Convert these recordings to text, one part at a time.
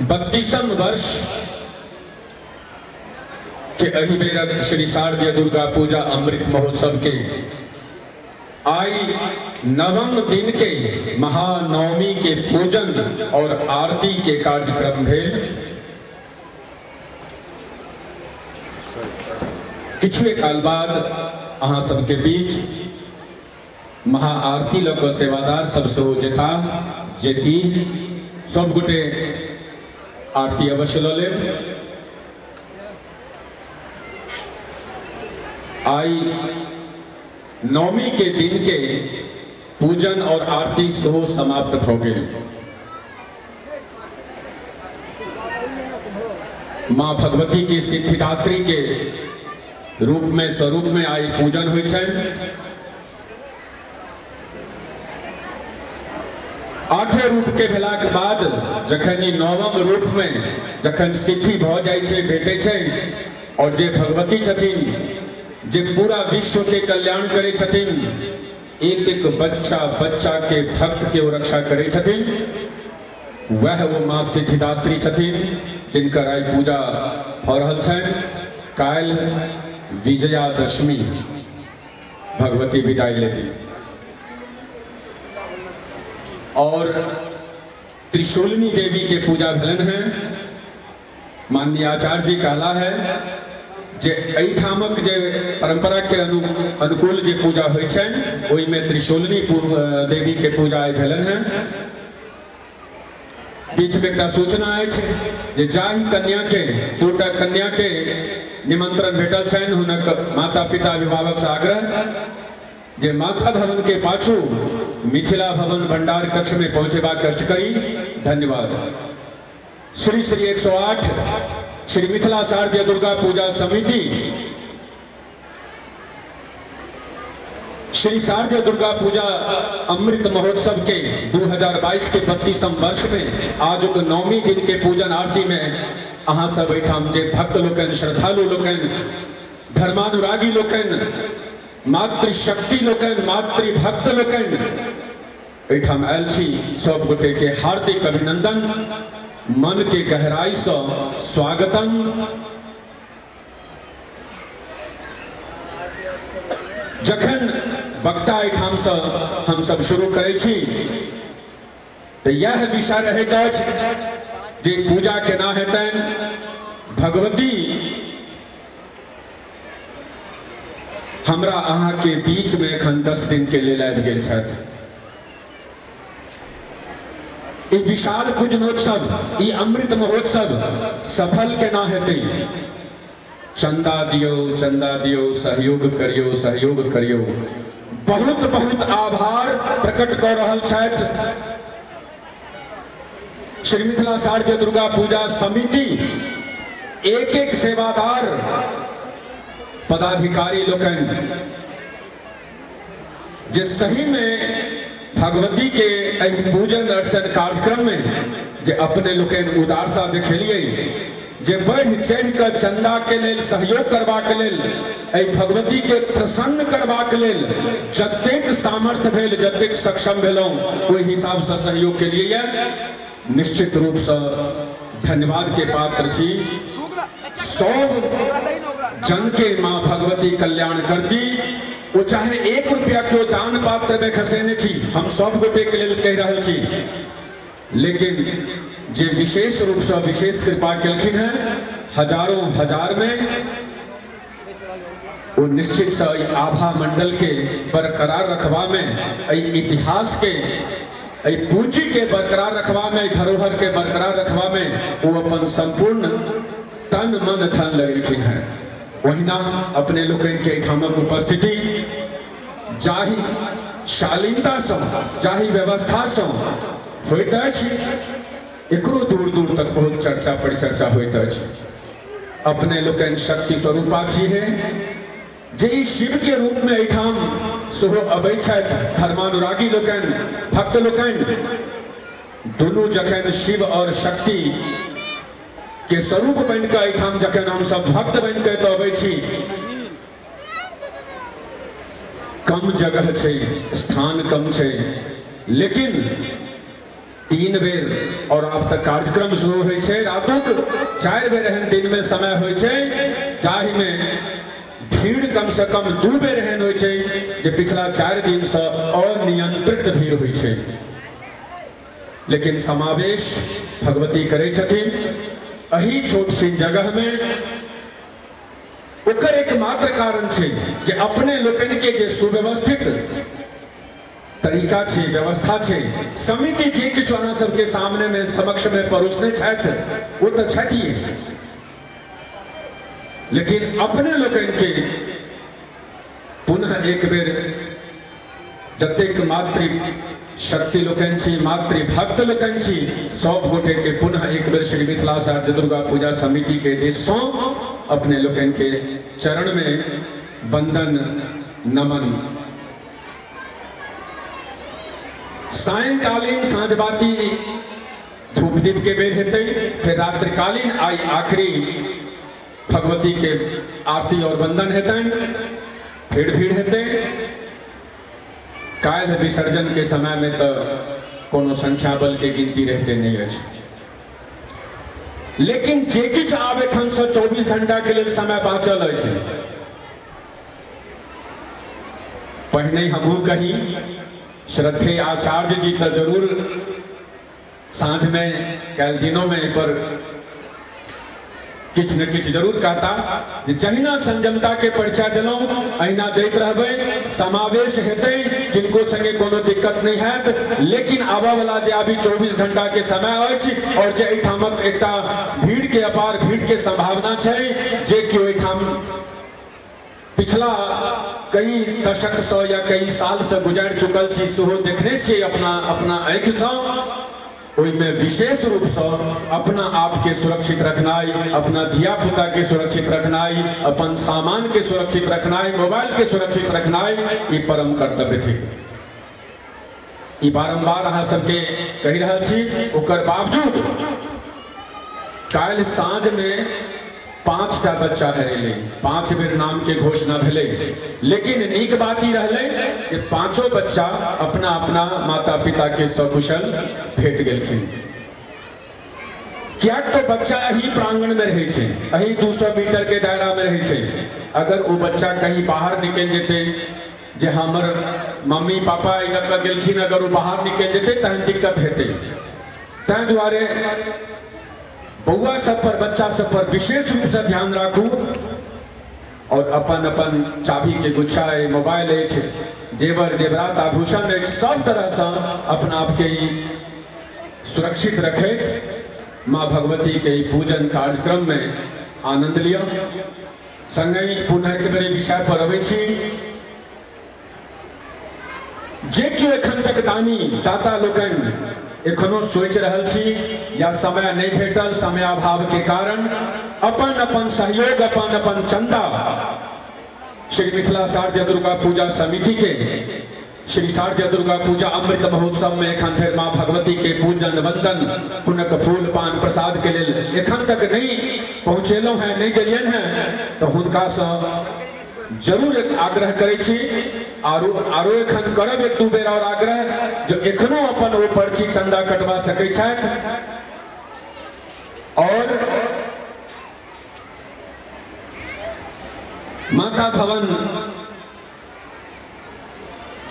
32म वर्ष के एहि बेरक श्री शारदीय दुर्गा पूजा अमृत महोत्सव के आई नवम दिन के महानवमी के पूजन और आरती के कार्यक्रम भेल। किछुए काल बाद अहाँ सबके बीच महाआरती लऽ कऽ सेवादार सब सेहो जेताह जेती, सब गोटे आरती अवश्य लऽ लेब। आई नवमी के दिन के पूजन और आरती सेहो समाप्त भऽ गेल। माँ भगवती के सिद्धिदात्री के रूप में स्वरूप में आई पूजन होइ छनि। आठे रूप के भेलाक बाद जखन ई नवम रूप में जखन सिद्धि भऽ जाइ छै, भेटै छै, और जे भगवती छथिन जे पूरा विश्व के कल्याण करै छथिन, एक एक बच्चा बच्चा के भक्त के ओ रक्षा करै छथिन, वएह ओ माँ सिद्धिदात्री छथिन जिनकर आइ पूजा भऽ रहल छनि। काल्हि विजयादशमी भगवती विदाई लेती और त्रिशूलिनी देवी के पूजा भेलन है। माननीय आचार्य जी कहला है जे एहिठामक जे परंपरा के अनुकूल जे पूजा होइ छनि ओहिमे त्रिशूलिनी देवी के पूजा आइ भेलन है। बीच में एकटा सूचना अछि जे जाहि कन्या के दूटा कन्या के निमंत्रण भेटल छनि, हुनक माता पिता अभिभावक से आग्रह जे माता भवन के पाछू मिथिला भवन भंडार कक्ष में पहुंचेबाक कष्ट करी। धन्यवाद। श्री श्री 108 श्री मिथिला शारदीय दुर्गा पूजा समिति श्री शारदीय दुर्गा पूजा अमृत महोत्सव के 2022 के 32म वर्ष में आज नौमी दिन के पूजन आरती में अहाँ सब एहिठाम जे भक्त लोकनि, श्रद्धालु लोकनि, धर्मानुरागी लोकनि, मातृशक्ति लोकनि, मातृभक्त लोकनि एहिठाम आयल छी, सब गोटे के हार्दिक अभिनंदन, मन के गहराई से स्वागतम। जखन वक्ता एहिठाम से हम सब शुरू करै छी तऽ इएह विषय रहैत अछि जे पूजा केना हेतनि। भगवती हमरा अहाँके बीच में एखन 10 दिन के लेल आबि गेल छथि। ई विशाल पूजनोत्सव, ई अमृत महोत्सव सफल केना हेतै? चंदा दियौ, चंदा दियौ, सहयोग करियौ, सहयोग करियौ। बहुत बहुत आभार प्रकट कऽ रहल छथि श्री मिथिला शारदीय दुर्गा पूजा समिति एक एक सेवादार पदाधिकारी लोकनि जे सही में भगवती के एहि पूजन अर्चन कार्यक्रम में जे अपने लोकनि उदारता देखेलिए, जे बढ़ि चढ़ि कऽ चंदा के लेल सहयोग करबाक लेल, एहि भगवती के प्रसन्न करबाक लेल जतेक सामर्थ्य भेल, जतेक सक्षम भेलहुँ, ओहि हिसाबसँ सहयोग के लिए निश्चित रूपसँ धन्यवाद के पात्र छी। सब जन के माँ भगवती कल्याण करती। वो चाहे 1 रुपया क्यों दान पात्र में खसेने छी, हम सब गोटे के लेल कहि रहल छी, लेकिन जे विशेष रूप से विशेष कृपा केलखिन हैं हजारों हजार में, वो निश्चित से एहि आभा मंडल के बरकरार रखबा में, एहि इतिहास के, एहि पूंजी के बरकरार रखबा में, धरोहर के बरकरार रखबा में वो अपन संपूर्ण तन मन धन लगेलखिन हैं। ओहिना अपने लोकनि के एहिठामक उपस्थिति जाहि शालीनता सँ, जाहि व्यवस्था सँ होइत अछि, एकरो दूर दूर तक बहुत चर्चा परिचर्चा होइत अछि। अपने लोकनि शक्ति स्वरूपा छी हे, जे ई शिव के रूप में एहिठाम सेहो अबै छथि। धर्मानुरागी लोकनि, भक्त लोकनि दुनू जखन शिव और शक्ति के स्वरूप बनि कऽ एहिठाम जखन हम सब भक्त बनि कऽ एतऽ अबै छी, कम जगह छै, स्थान कम छै, लेकिन 3 बेर और आब तक कार्यक्रम शुरू होइ छै रातुक 4 बेर एहन दिन में समय होइ छै जाहि में भीड़ कम से कम 2 बेर एहन होइ छै जे पिछला 4 दिन से अनियंत्रित भीड़ होइ छै। लेकिन समावेश भगवती करै छथिन एहि छोट छिन जगह में। ओकर एकमात्र कारण छै जे अपने लोकनि के जे सुव्यवस्थित तरीका छै, व्यवस्था छै, समिति जे किछु अहाँ सबके सामने में समक्ष में परोसने छथि ओ तऽ छथि, लेकिन अपने लोकनि के पुनः एक बेर जतेक मातृ शक्ति लोकनि छी, मातृभक्त लोकनि छी, सब गोटे के पुनः एक बेर श्री मिथिला शारदीय दुर्गा पूजा समिति के दिस सँ अपने लोकनि के चरण में वंदन नमन। सायंकालीन साँझबाती धूप दीप के बेर हेतै, फिर रात्रिकालीन आई आखिरी भगवती के आरती और वंदन हेतनि, फिर भीड़ हेतै। काल्हि विसर्जन के समय में तो कोनो संख्या बल के गिनती रहते नहीं अछि, लेकिन जे किछु आब एखन से 24 घंटा के लेल समय बाँचल अछि। पहिने हमहूँ कही श्रद्धेय आचार्य जी तो जरूर साँझ में काल्हि दिनों में एहि पर किछु ने किछु जरूर कहता जे जहिना संयमता के परिचय देलहुँ अहिना दैत रहबै, समावेश हेतै, किनको संगे कोनो दिक्कत नहीं हैत। लेकिन आबऽ वाला जे अभी 24 घंटा के समय अछि और जे एहिठामक एकटा भीड़ के अपार भीड़ के संभावना छै, जे केओ एहिठाम पिछला कई दशक सँ या कई साल सँ गुजारि चुकल छी सेहो देखने छियै अपना अपना आँखि सँ, ओहिमे विशेष रूप सँ अपना आप के सुरक्षित रखनाइ, अपना धिया पुता के सुरक्षित रखनाइ, अपन सामान के सुरक्षित रखनाइ, मोबाइल के सुरक्षित रखनाइ ई परम कर्तव्य थिक। ई बारंबार अहाँ सबके कहि रहल छी। ओकर बावजूद काल्हि साँझ में 5टा बच्चा हेरेलै, 5 बेर नाम के घोषणा भेलै, लेकिन नीक बात ई रहलै जे 5 बच्चा अपना अपना माता पिता के सकुशल भेट गेलखिन। किएक तो बच्चा एही प्रांगण में रहै छै, एही 200 मीटर के दायरा में रहै छै। अगर ओ बच्चा कहीं बाहर निकलि जेतै जे हमर मम्मी पापा एहि लऽ कऽ गेलखिन, अगर ओ बाहर निकलि जेतै तहन दिक्कत हेतै। ताहि दुआरे बौआ सब पर, बच्चा सब पर विशेष रूपसँ ध्यान राखू और अपन अपन चाभी के गुच्छा अइ, मोबाइल अछि, जेवर जेवरात आभूषण अछि, सब तरहसँ अपना आपके ई सुरक्षित रखैत माँ भगवती के ई पूजन कार्यक्रम में आनंद लिअ। संगहि पुनः एक बेर विषय पर अबै छी, जे केओ एखन तक दानी दाता लोकनि एखनो सोचि रहल छी या समय नहि भेटल, समय अभाव के कारण अपन अपन सहयोग, अपन अपन चंदा श्री मिथिला शारदीय दुर्गा पूजा समिति के श्री शारदीय दुर्गा पूजा अमृत महोत्सव में एखन धरि माँ भगवती के पूजन वंदन हुनक फूल पान प्रसाद के लेल एखन तक नहीं पहुँचेलहुँ हैं, नहीं गेलियन हैं, तो हुनका सँ जरूर एक आग्रह करै छी। आरो आरो एखन करब एक दू बेर और आग्रह जो एखनो अपन ओ पर्ची चंदा कटवा सकै छथि और माता भवन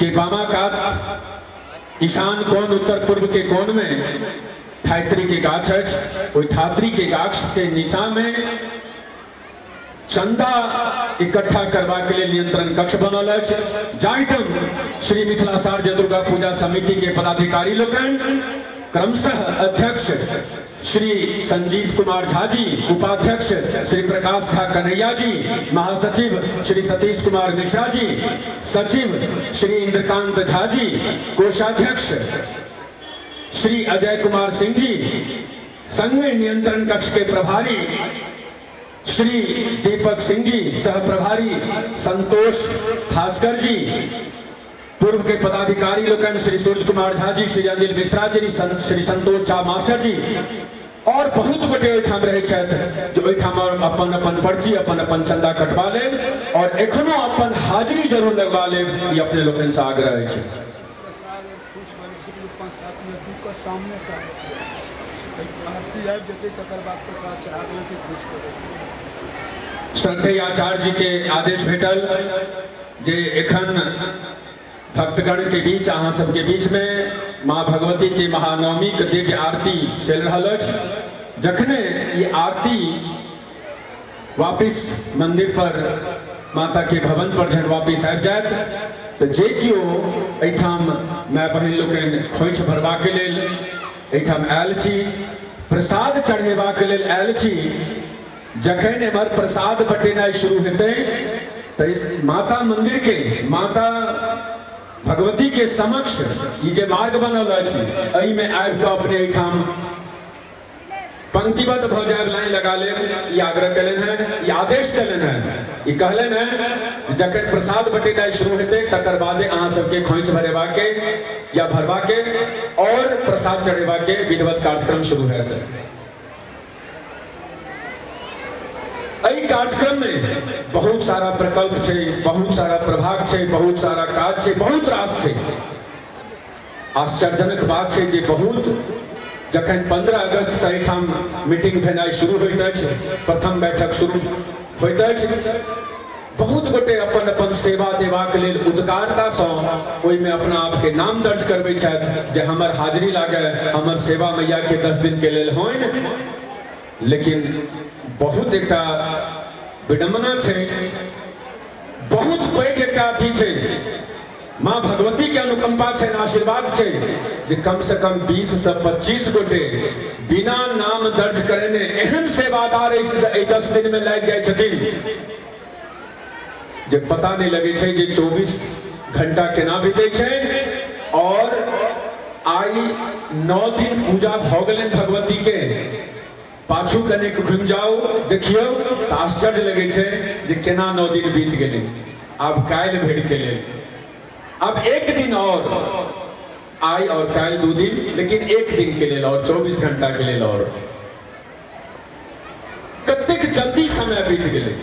के बामा कात ईशान कोण उत्तर पूर्व के कोण में थात्री के गाछ अछि, ओहि थात्री के गाछ के नीचा में चंदा इकट्ठा करबाक लेल नियंत्रण कक्ष बनल अछि, जाहिठाम श्री मिथिला शारदीय दुर्गा पूजा समिति के पदाधिकारी लोकनि क्रमशः अध्यक्ष श्री संजीव कुमार झा जी, उपाध्यक्ष श्री प्रकाश झा कन्हैया जी, महासचिव श्री सतीश कुमार मिश्रा जी, सचिव श्री इंद्रकांत झा जी, कोषाध्यक्ष श्री अजय कुमार सिंह जी, संग नियंत्रण कक्ष के प्रभारी श्री दीपक सिंह जी, सह प्रभारी संतोष भास्कर जी, पूर्व के पदाधिकारी लोकनि श्री सूर्य कुमार झा जी, श्री अनिल मिश्रा जी, श्री संतोष झा मास्टर जी और बहुत गोटे ओहिठाम रहै छथि जे ओहिठाम अपन अपन पर्ची अपन अपन चंदा कटवा लेब और एखनो अपन हाजिरी जरूर लगवा लेब, ई अपने लोकनि से आग्रह अछि। ओकर सामनेसँ आरती आबि जेतै तकर बाद प्रसाद चढ़ा देबै कि खोज कऽ देबै। श्रद्धेय आचार्य जी के आदेश भेटल जे एखन भक्तगण के बीच, अहाँ सबके बीच में माँ भगवती के महानवमी के दिव्य आरती चलि रहल अछि। जखने ई आरती वापिस मंदिर पर माता के भवन पर जहन वापिस आबि जायत तऽ जे केओ एहिठाम माय बहिन लोकनि खोइछ भरबाके लेल एहिठाम आयल छी, प्रसाद चढ़ेबाक लेल आयल छी, जखन एम्हर प्रसाद बटेनाइ शुरू हेतै तऽ माता मंदिर के, माता भगवती के समक्ष ई जे मार्ग बनल अछि एहिमे आबि कऽ अपने एहिठाम पंक्तिबद्ध भऽ जायब, लाइन लगा लेब, ई आग्रह कयलनि हेँ, ई आदेश देलनि हेँ। ई कहलनि हेँ जखन प्रसाद बटेनाइ शुरू हेतै तकर बादे अहाँ सबके खोइछ भरेबाके या भरबाके और प्रसाद चढ़ेबाके विधिवत कार्यक्रम शुरू हैत। एहि कार्यक्रम में बहुत सारा प्रकल्प छै, बहुत सारा प्रभाग छै, बहुत सारा काज छै, बहुत रास छै। आश्चर्यजनक बात छै जे बहुत जखन 15 अगस्त से एहिठाम मीटिंग भेनाइ शुरू होइत अछि, प्रथम बैठक शुरू होइत अछि, बहुत गोटे अपन अपन सेवा देबाक लेल उद्गारतासँ ओहिमे अपना आपके नाम दर्ज करबै छथि जे हमर हाजिरी लागय, हमर सेवा मैयाके 10 दिनके लेल होइन। लेकिन बहुत एकटा विडम्बना छै, बहुत पैघ एकटा अथी छै, माँ भगवती के अनुकंपा छै, आशीर्वाद छै जे कम से कम 20 से 25 गोटे बिना नाम दर्ज करेने एहन सेवादार एहि 10 दिन में लागि जाइ छथिन जे पता नहीं लगे छै जे 24 घंटा केना बीतै छै। और आइ 9 दिन पूजा भऽ गेलनि भगवती के, पाछू कनेक घुमि जाउ देखियौ तऽ आश्चर्य लगै छै जे केना 9 दिन बीत गेलै। आब काल्हि भरि के लेल आब एक दिन और, आइ और काल्हि 2 दिन, लेकिन एक दिन के लेल और 24 घंटा के लेल और। कतेक जल्दी समय बीत गेलै।